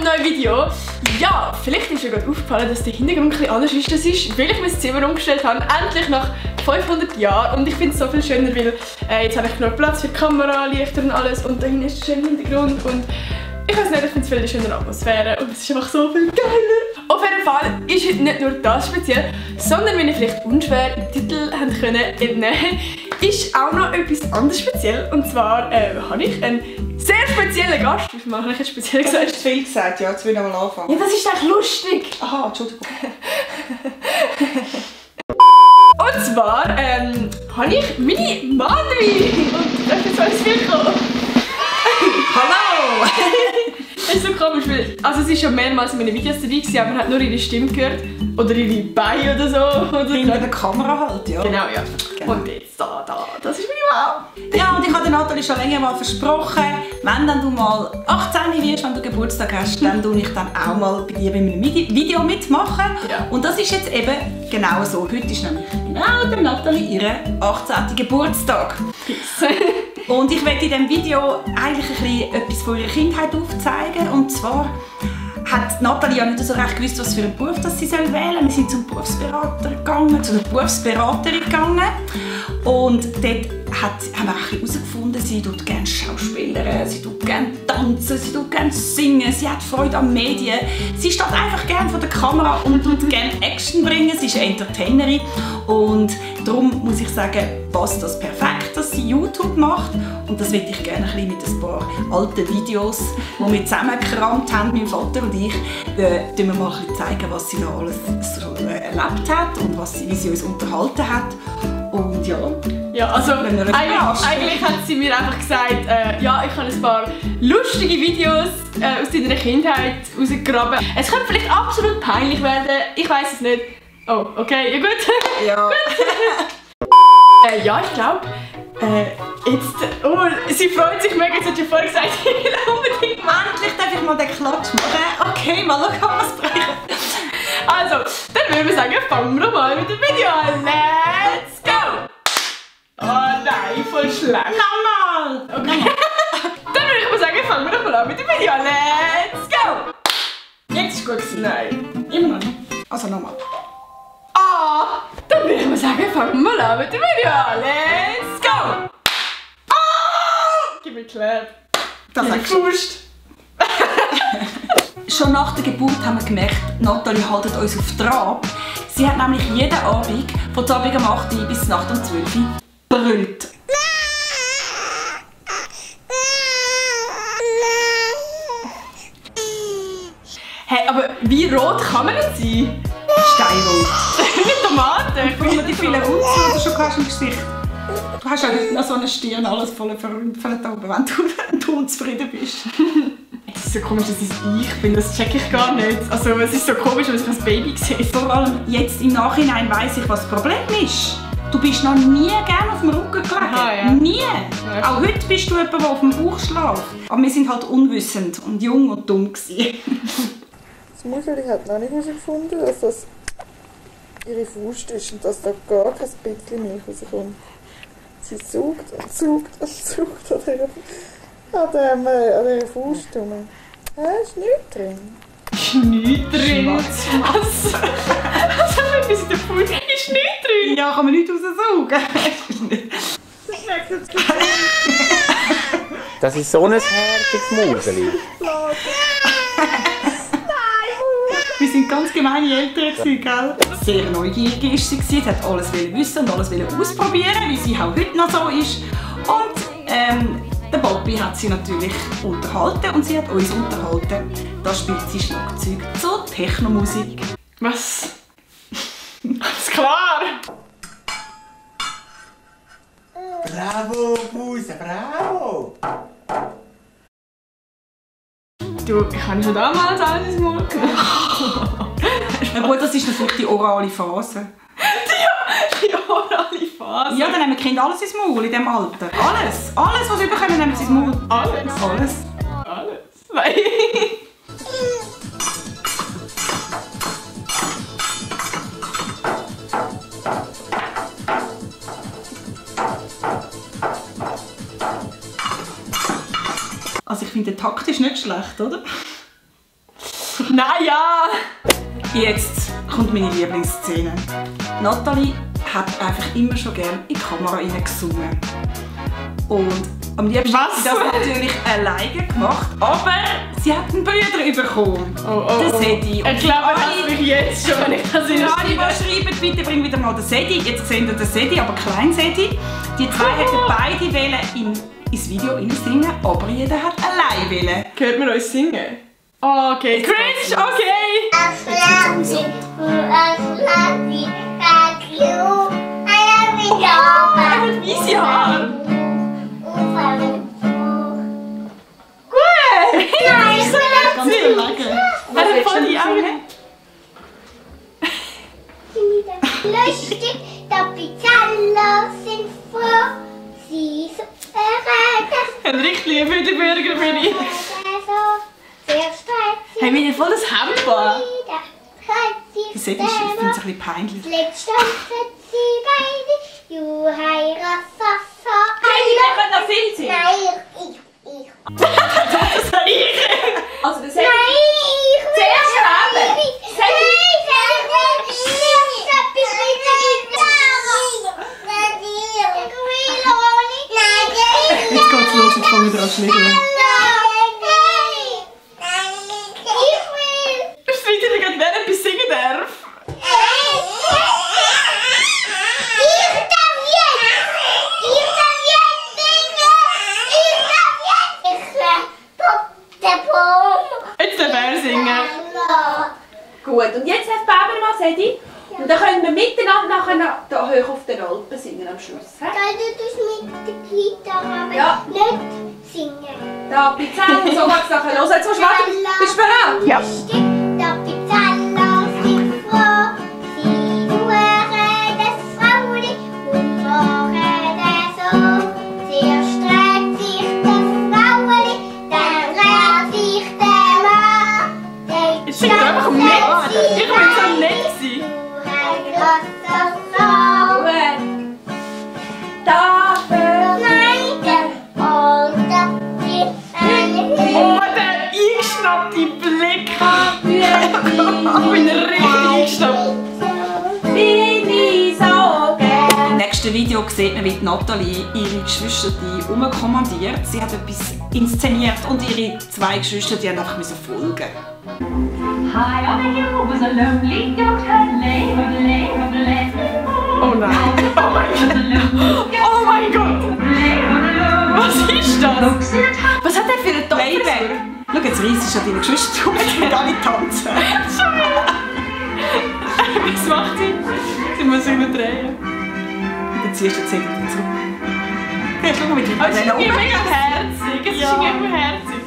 neuen Video. Ja, vielleicht ist mir gerade aufgefallen, dass der Hintergrund ein bisschen anders ist. Das ist, weil ich mein Zimmer umgestellt habe, endlich nach 500 Jahren. Und ich finde es so viel schöner, weil jetzt habe ich genug Platz für die Kamera, Lichter und alles. Und da hinten ist ein schöner Hintergrund. Und ich weiß nicht, ich finde es viel eine schönere Atmosphäre. Und es ist einfach so viel geiler. Auf jeden Fall ist heute nicht nur das speziell, sondern, wie ihr vielleicht unschwer im Titel habt können entnehmen, ist auch noch etwas anderes speziell. Und zwar habe ich einen sehr speziellen Gast. Wie viel Mal habe ich jetzt speziell gesagt? Du hast viel gesagt, ja, jetzt will ich mal anfangen. Ja, das ist echt lustig. Aha, Entschuldigung. Und zwar habe ich meine Mami. Und das ist alles viel gekommen. Hallo! Das ist so komisch, weil also sie ist schon mehrmals in meinen Videos dabei gewesen, aber man hat nur ihre Stimme gehört. Oder ihre Beine oder so. Oder Hinter der Kamera halt, ja. Genau, ja. Genau. Und jetzt da, das ist meine Mama. Ja, und ich habe der Nathalie schon länger mal versprochen, wenn dann du mal 18 wirst, wenn du Geburtstag hast, dann tue ich dann auch mal bei dir bei meinem Video mitmachen. Ja. Und das ist jetzt eben genau so. Heute ist nämlich genau der Nathalie ihren 18. Geburtstag. Und ich werde in diesem Video eigentlich ein bisschen etwas von ihrer Kindheit aufzeigen. Und zwar hat Nathalie ja nicht so recht gewusst, was für einen Beruf das sie wählen soll. Wir sind zum Berufsberater gegangen, zu einer Berufsberaterin gegangen. Und dort haben wir herausgefunden, sie tut gerne Schauspielern, sie tut gerne tanzen, sie tut gerne singen, sie hat Freude an Medien. Sie steht einfach gerne vor der Kamera und tut gerne Action bringen. Sie ist eine Entertainerin und darum muss ich sagen, passt das perfekt, dass sie YouTube macht. Und das möchte ich gerne ein bisschen mit ein paar alten Videos, die wir zusammengekramt haben, mein Vater und ich, wir mal ein bisschen zeigen, was sie noch alles so erlebt hat und wie sie uns unterhalten hat. Und ja, also eigentlich hat sie mir einfach gesagt, ja, ich habe ein paar lustige Videos aus deiner Kindheit rausgegraben. Es könnte vielleicht absolut peinlich werden, ich weiß es nicht. Oh, okay, ja gut. Ja. Ja, ich glaube, sie freut sich mega, jetzt hat sie vorher gesagt, ich will unbedingt machen. Endlich darf ich mal den Klatsch machen. Okay, mal schauen, was bringen. Also, dann würde ich sagen, fangen wir mal mit dem Video an. Let's go! Oh nein, voll schlecht. Nochmal! Okay. Dann würde ich mal sagen, fangen wir doch mal an mit dem Video an. Let's go! Jetzt ist gut gewesen. Nein. Immer noch nicht. Also nochmal. Ah! Dann würde ich mal sagen, fangen wir mal an mit dem Video an. Let's go! Ah! Gib mir Clap. Das ist Faust. Schon nach der Geburt haben wir gemerkt, Nathalie hält uns auf Trab. Sie hat nämlich jeden Abend, von Abend um 8 Uhr bis Nacht um 12 Uhr, brüllt. Hey, aber wie rot kann man denn sein? Steinrot. Mit Tomaten. Guck mal, die vielen Runzeln, die du schon hast im Gesicht. Du hast ja heute noch so eine Stirn, alles voll verrümpelt oben, wenn du unzufrieden bist. Es ist so komisch, dass es ich bin, das check ich gar nicht. Also es ist so komisch, wenn ich als Baby sehe. Vor allem jetzt im Nachhinein weiss ich, was das Problem ist. Du bist noch nie gerne auf dem Rücken gelegen. Aha, ja. Nie. Ja. Auch heute bist du jemand, der auf dem Bauch schläft. Aber wir sind halt unwissend und jung und dumm gewesen. Das Muscheli hat noch nicht herausgefunden, dass das ihre Faust ist und dass da gar kein bisschen Milch rauskommt. Sie saugt und saugt und saugt an dieser Faust rum. Ist nichts drin. Ist nichts drin. Was? Was haben wir in der Faust? Ist nichts drin. Ja, kann man nicht raussaugen. Das ist so ein herziges Museli. Wir waren ganz gemeine Eltern, gell? Sehr neugierig war sie, sie hat alles wissen und alles ausprobieren, wie sie auch heute noch so ist. Und der Papi hat sie natürlich unterhalten und sie hat uns unterhalten. Da spielt sie Schlagzeug zur Technomusik. Was? Alles klar. Bravo, Musa, bravo! Du, ich habe schon damals alles ins Maul genommen. Na gut, das ist natürlich die orale Phase. Die orale Phase? Ja, dann nehmen die Kinder alles ins Maul in diesem Alter. Alles! Alles, was sie bekommen, nehmen sie ins Maul. Alles? Alles. Alles? Nein. Also ich finde, der Takt ist nicht schlecht, oder? Naja! Jetzt kommt meine Lieblingsszene. Natalie hat einfach immer schon gerne in die Kamera gesungen. Und am liebsten hat sie das natürlich alleine gemacht, aber sie hat einen Bruder bekommen. Den Sedi. Ich glaube, er mich jetzt schon, wenn ich das in alle, die schreiben, bitte bring wieder mal den Sedi. Jetzt sehen wir den Sedi, aber klein Sedi. Die zwei hätten beide wollen ins Video singen, aber jeder hat allein wollen. Hört man uns singen? Oh, okay. Cringe, okay! Er hat weisse Haare. Gut! Das ist so lustig! Er hat voll die Augen. Lustig, der Pizzello sind froh, sie so verraten. Ein richtig lieber der Bürger bin ich. Hey, wir haben voll das Hemd. Ich finde es ein bisschen peinlich. Letzte Stunde sie beide, du heiratest so. Hey, die können noch viel singen. Nein, ich. Das habe ich. Also, das Nein, ich will. Zuerst schreiben. Jetzt geht's los, jetzt fangen wir an zu schlägeln. Ich finde, ich gerade wer etwas singen darf. Jetzt darf er singen. Gut, und jetzt darf Baba mal Sedi. Und dann können wir miteinander nachher da hoch auf den Alpen singen am Schluss. He? Du tust mit der Gitarre, aber Ja. nicht singen. Da, Pizza und so was nachher los. Jetzt musst du warten. Bist du bereit? Ja. Der Pizzello sind froh, sie suchen das Frauli und machen das so. Zuerst dreht sich das Frauli, dann dreht sich der Mann. Jetzt singt er einfach mit. Ich will jetzt am nett sein. Du heiratest so. Gut. Dafür. Oh, der eingeschnappte Blick. Ich bin richtig eingeschnappt. Im nächsten Video sieht man, wie Natalie ihre Geschwister umkommandiert. Sie hat etwas inszeniert und ihre zwei Geschwister die haben einfach folgen. High on a hill was a lonely goat herd, lay, Oh nein. Oh mein Gott. Oh mein Gott. Was ist das? Was hat der für eine Playback! Topfrisur? Schau, jetzt reissest du an deine Geschwister um, die können gar nicht tanzen. Was macht sie? Sie muss sich nicht drehen. Dann ziehst du die Zettel wieder zurück. Okay, schau mal mit den Aber es ist Beinen irgendwie mega herzig. Es ist irgendwie herzig.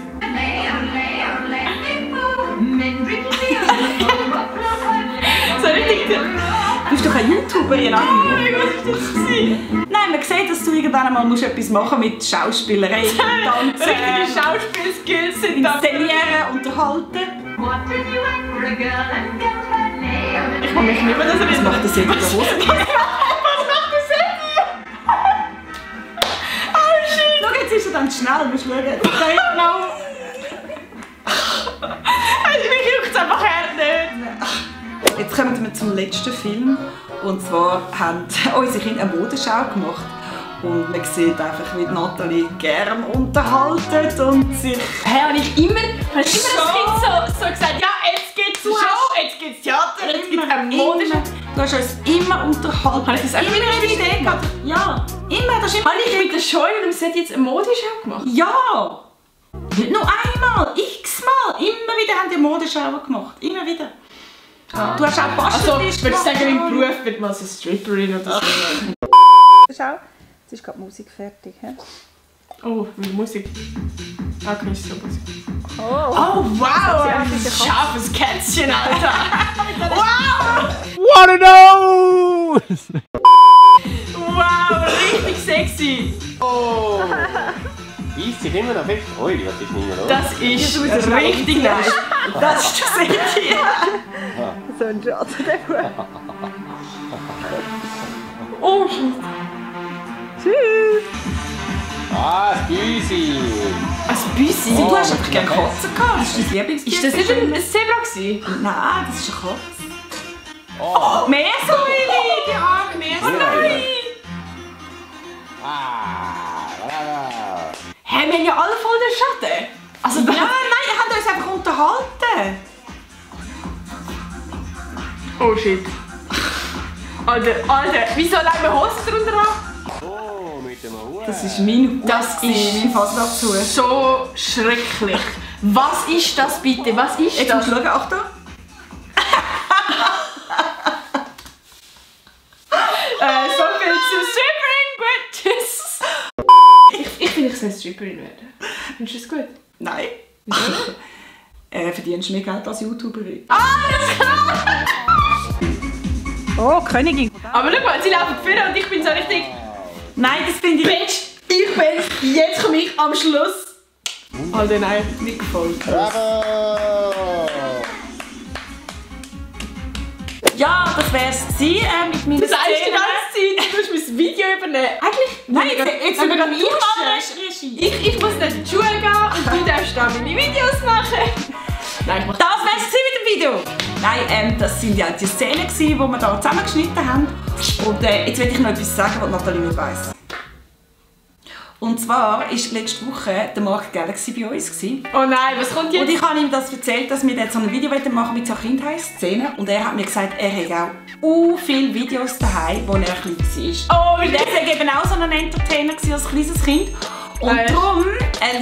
So richtig. Du bist doch eine YouTuberin, Oh Anni. mein Gott, was ist das gewesen? Nein, man sieht, dass du irgendwann mal etwas machen mit Schauspielerei, Tanzen, Richtige Schauspielskills sind da. Inszenieren, unterhalten. Ich kann mich nicht mehr, dass er Was macht das jetzt in der Hose? Was macht das jetzt? Oh shit. Schau, jetzt ist er dann schnell, du musst schauen. Genau. Mich juckt es einfach nicht. Jetzt kommen wir zum letzten Film. Und zwar haben unsere Kinder eine Modenschau gemacht. Und man sieht einfach, wie Natalie gerne unterhalten und sich... Hey, habe ich immer als Kind so gesagt, ja, jetzt geht's Show, jetzt geht's Theater, jetzt geht's eine Modeshow. Du hast uns immer unterhalten. Habe ich das auch immer immer eine Idee gehabt? Ja, immer. Das ist immer Habe ich mit der Scheune und sie hat jetzt eine Modeschau gemacht? Ja! Nicht nur einmal, x-mal. Immer wieder haben die Modeschau gemacht. Immer wieder. Du hast auch Also, Basteltisch ich würde sagen, im Beruf wird man so Stripperin oder so. Schau, jetzt ist gerade die Musik fertig. He? Oh, wie Musik. Okay, ist so Musik. Oh, wow! Ein scharfes Kätzchen, Alter! Wow! Wanna know? Wow, richtig sexy! Oh. Ist sich immer noch fest. Ui, was ist nicht mehr los? Das ist richtig nice. Das ist das Serie. So ein Schatz, der Oh, shit. Tschüss! Ah, das Büsi. Ein Büsi? Du hast einfach gerne Katzen gehabt. Das ist dein Lieblingstier. Ist das nicht ein Zebra gewesen? Nein, das ist eine Katze. Oh. Meersäule! Die arme Meersäule! Ah. Hä, wir haben ja alle voll den Schaden. Also, Ja, nein, ihr habt uns einfach unterhalten. oh shit. Alter, wieso legen wir Hosen drunter an? Oh, mit dem Hut. Das ist mein Das ist mein Fass dazu. so schrecklich. Was ist das bitte? Was ist Jetzt das? musst du schauen, Achtung. So viel zu Stripperin, Bitches. Ich finde, ich soll Stripperin werden. Findest du das gut? Nein. Verdienst du mehr Geld als YouTuberin? Oh, Königin. Aber schau mal, sie laufen vor und ich bin so richtig... Nein, das finde ich... Bitch, ich bin's. Jetzt komme ich am Schluss. Alter, nein, nicht gefallen. Bravo. Ja, das wär's gewesen, mit meiner Das sagst du die Szene. ganze Zeit, du musst mein Video übernehmen. Eigentlich... Nein, jetzt übernehme ich mal duschen. Regie. Ich muss nicht in die Schule gehen und du darfst da meine Videos machen. Nein, ich mach Das wär's gewesen mit dem Video. Nein, das sind ja die Szenen gewesen, die wir hier zusammengeschnitten haben. Und jetzt will ich noch etwas sagen, was Nathalie nicht weiss. Und zwar war letzte Woche der Mark Galaxy bei uns gewesen. Oh nein, was kommt Und jetzt? ich habe ihm das erzählt, dass wir jetzt so ein Video machen mit so Kindheitsszenen. Und er hat mir gesagt, er hat auch viele Videos daheim, wo er klein war. Oh, Und er war eben auch so ein Entertainer gewesen als kleines Kind. Und Weißt? darum,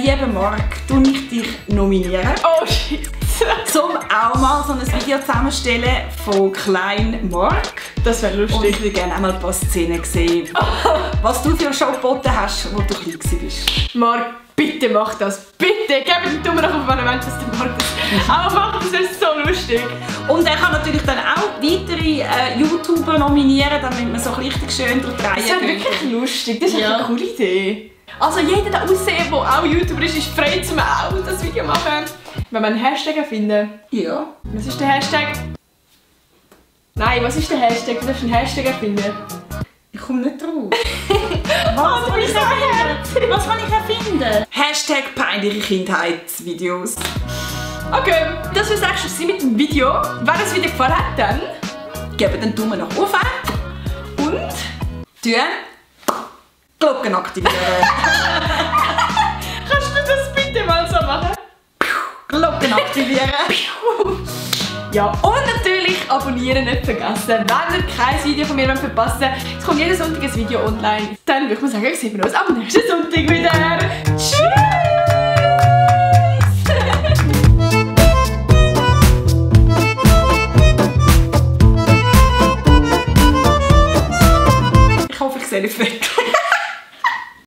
lieber Mark, tue ich dich nominieren, Oh shit. um auch mal so ein Video zusammenzustellen von klein Mark. Das wäre Und lustig. ich würde gerne einmal ein paar Szenen sehen, was du für eine Show geboten hast, wo du klein warst. Marc, bitte mach das. Bitte, gib mir den Daumen nach oben, wenn du willst, dass der Marc das... Aber mach das, ist so lustig. Und er kann natürlich dann auch weitere YouTuber nominieren, damit man so richtig schön durch die Reihe Das wäre geht. wirklich lustig. Das ist Ja. eine coole Idee. Also jeder, der aussehen, der auch YouTuber ist frei, um auch das Video zu machen. Wenn wir einen Hashtag finden. Ja. Was ist der Hashtag? Nein, was ist der Hashtag? Du darfst einen Hashtag erfinden. Ich komme nicht drauf. Was kann ich erfinden? Was kann ich erfinden? Hashtag peinliche Kindheitsvideos. Okay, das war es schon mit dem Video. Wenn das Video gefallen hat, dann... Gebt den Daumen nach oben Und... tun Glocken aktivieren. Kannst du das bitte mal so machen? Glocken aktivieren. Ja, und natürlich abonnieren nicht vergessen. Wenn ihr kein Video von mir verpassen wollt, es kommt jeden Sonntag ein Video online. Dann würde ich mal sagen, sehen wir uns am nächsten Sonntag wieder. Tschüss! Ich hoffe, ich sehe dich weg.